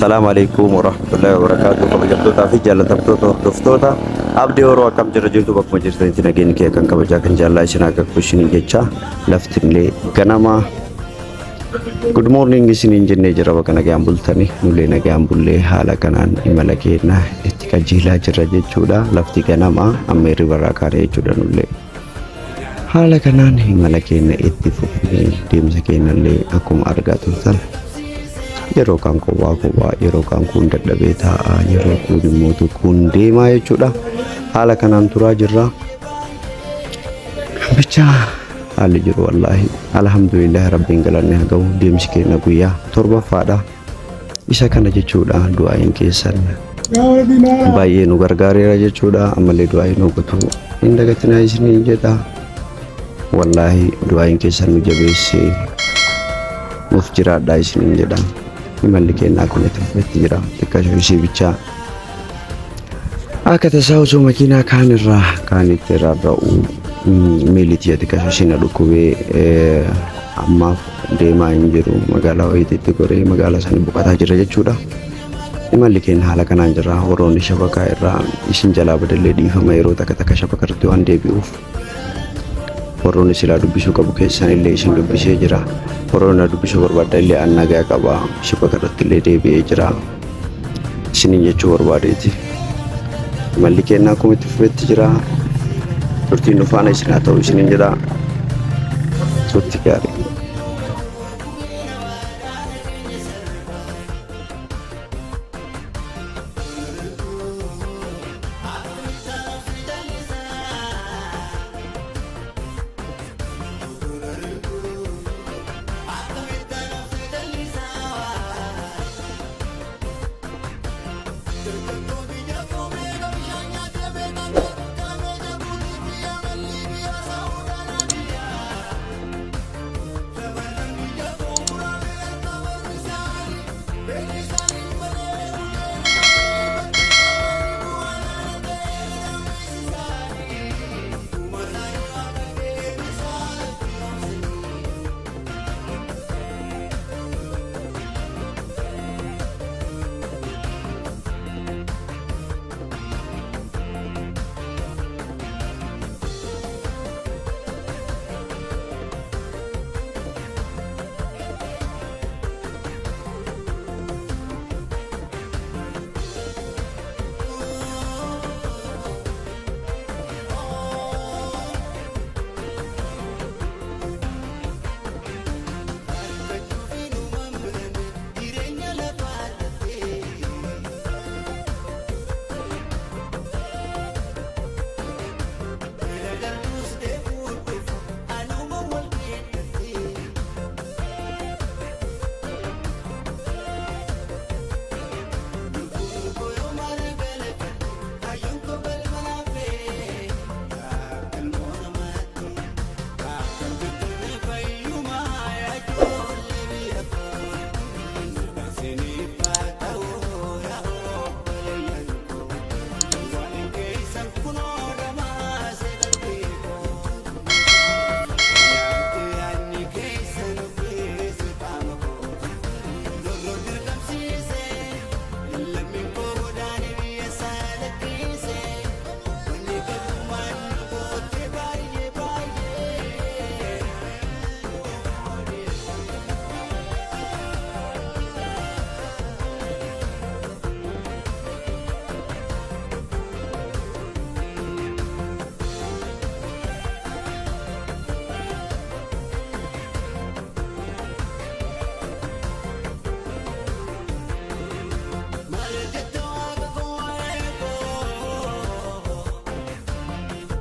Salaamu alaikum warahmatullahi wabarakatuh. Kabajamtootaa fi jaallatamtoota hordoftoota Abdii Horoo, akkam jira jirtu? Bakkuma jirtanitti nageenyi kee kan kabajaa kan jaallaa isin akka isiniin jecha, lafti illee ganama good morning isiniin jennee jira. Bakka nagaan bultanii, nullee nagaan bullee, haala kanaan imala keenya itti qajeelaa jirra jechuudha. Lafti ganama amma hirribarraa kaane jechuudha. Nullee haala kanaan imala keenya itti fufnee, deemsa keenya illee akkuma argaa turtan, yeroo kaan kophaa kophaa, yeroo kaan kun dadhabee taa'aa, yeroo kun immoo kun deemaa jechuudha. Haala kanaan turaa jirra. Bichaa haalli jiru, wallaahi, alhamdulillah, rabbiin galanne haa ga'u. Deemsi keenya guyyaa torbaffaadha isa kana jechuudha. Du'aayin keessan baay'ee nu gargaareera jechuudha. Ammallee du'aayin nu guutuu hin dagatinaa isiniin jedha. Wallaahi, du'aayin keessan nu jabeessee, nuuf jiraadhaa isiniin jedha. Imalli keenya akkuma itti fufetti jira. Xiqqashoo ishee bichaa akka tasaa osoo makiinaa kaan irraa kaanitti rarra'u miilli tiyya xiqqashoo ishee na dhukkubee, ammaaf deemaa hin jiru. Magaalaa wayiitti goree magaalaa sanii boqotaa jira jechuudha. Imalli keenya haala kanaan jira. Warroonni shabakaa irraa isin jalaa badallee dhiifama, yeroo takka takka shabaka irratti waan deebi'uuf. Warroonni silaa dubbisuu qabu keessan illee isin dubbisee jira. Warroonni na dubbisuu barbaaddan illee an nagaa qaba. Shabaka irratti illee deebi'ee jira. Isiniin jechuu barbaadeeti. Imalli keenya akkuma itti fufetti jira. Turtiin nu faana isin haa ta'u isiniin jedha. Turtii gaarii.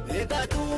Eegaa.